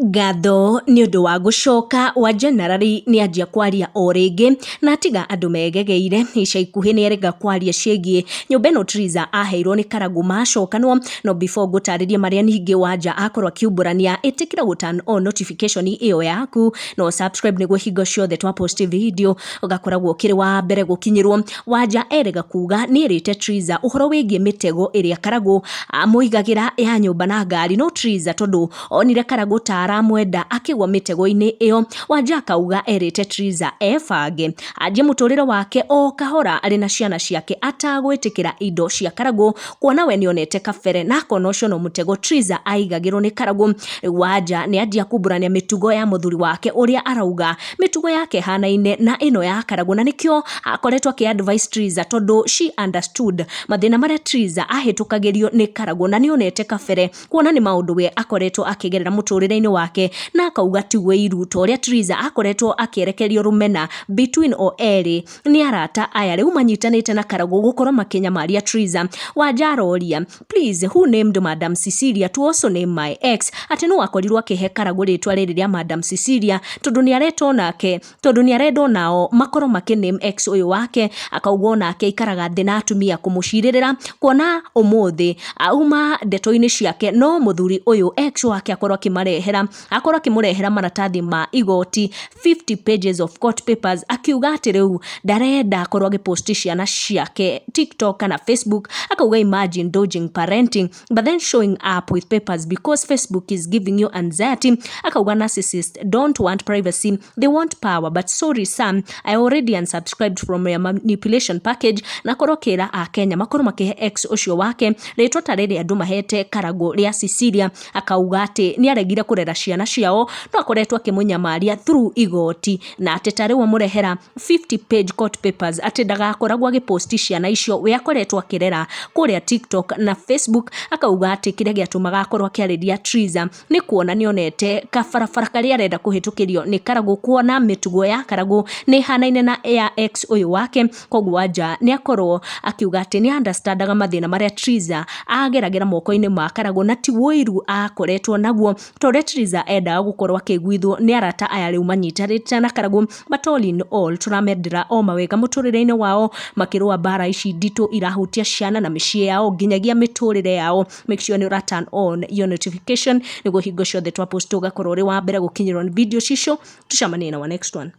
Ngatho nĩ ũndũ wa gũcoka wa General nĩ anjia kwaria o rĩngĩ na atiga andũ megegeire. Ica ikuhĩ nĩ erĩga kwaria ciĩgiĩ nyũmba ĩno Triza aheirwo nĩ Karagũ macokanwo. No before ngũtarĩrie marĩa ningĩ Wanja akorwo akiumbũrania, ĩtĩkĩra gũ turn on notification ĩyo yaku no subscribe nĩguo hingo ciothe twa post video ũgakoragwo ũkĩrĩ wa mbere gũkinyĩrwo. Wanja erĩga kuga nĩ erĩte Triza ũhoro wĩgiĩ mĩtego ĩrĩa Karagũ amũigagĩra ya nyũmba na ngari, no Triza tondũ onire Karagũ ta aramwenda akĩgwa mĩtego-inĩ ĩyo. Wanja akauga erĩte Triza ebange anjie mũtũrĩre wake o kahora arĩ na ciana ciake atagwĩtĩkĩra indo cia Karagũ, kuona we nĩonete kabere na akona ũcio no mũtego Triza aigagĩrwo nĩ Karagũ. Rĩu Wanja nĩ anjia kumbũrania mĩtugo ya mũthuri wake ũrĩa arauga mĩtugo yake ĩhanaine na ĩno ya Karagũ, na nĩkĩo akoretwo akĩ advise Triza tondũ she understood mathĩna marĩa Triza ahĩtũkagĩrio nĩ Karagũ na nĩonete kabere kuona nĩ maũndũ we akoretwo akĩgerera mũtũrĩre-inĩ wake, na akauga ti wĩiru ta ũrĩa Triza akoretwo akĩerekerio rũmena between o erĩ nĩ arata aya rĩu manyitanĩte na Karagũ gũkorwo makĩnyamaria Triza. Wanja aroria, "Please, who named Madam Cecilia to also name my ex?" Atĩ no akorirwo akĩhe Karagũ rĩtwa rĩrĩ rĩa Madam Cecilia tondũ nĩ aretwo nake, tondũ nĩ arenda onao makorwo makĩ name ex ũyũ wake. Akauga onake aikaraga thĩ na atumia kũmũcirĩrĩra, kuona ũmũthĩ auma ndeto-inĩ ciake no mũthuri ũyũ ex wake akorwo akĩmarehera, akorwo akĩmũrehera maratathi ma igoti, 50 pages of court papers, akiuga atĩ rĩu ndarenda akorwo agĩposti ciana ciake TikTok kana Facebook. Akauga, "Imagine dodging parenting but then showing up with papers because Facebook is giving you anxiety." Akauga, "Narcissists don't want privacy, they want power. But sorry Sam, I already unsubscribed from your manipulation package." Na akorwo akĩra akenya makorwo makĩhe ex ũcio wake rĩtwa ta rĩrĩ andũ mahete Karagũ rĩa Cecilia. Akauga atĩ nĩ aregire kũrera ciana ciao no akoretwo akĩmũnyamaria through igoti, na atĩ ta rĩu amũrehera 50 page court papers atĩ ndagakoragwo agĩposti ciana icio we akoretwo akĩrera kũrĩa TikTok na Facebook. Akauga atĩ kĩrĩa gĩatũmaga akorwo akĩarĩria Triza nĩ kuona nĩonete kabarabara karĩa arenda kũhĩtũkĩrio nĩ Karagũ, kuona mĩtugo ya Karagũ nĩ ĩhanaine na ya ex ũyũ wake. Koguo Wanja nĩ akorwo akiuga atĩ nĩ understandaga mathĩna marĩa Triza ageragĩra moko-inĩ ma Karagũ na ti ũiru akoretwo naguo ta ũrĩa Triza endaga gũkorwo akĩiguithwo nĩ arata aya rĩu manyitanĩte na Karagũ. But all in all, tũramendera o mawega mũtũrĩre-inĩ wao makĩrũa mbara ici nditũ irahutia ciana na mĩciĩ yao nginyagia mĩtũrĩre yao. Make sure nĩ ũra turn on your notification nĩguo hingo ciothe twa post ũgakorwo ũrĩ wa mbere gũkinyĩrwo nĩ video cicio. Tucemanie na wa next one.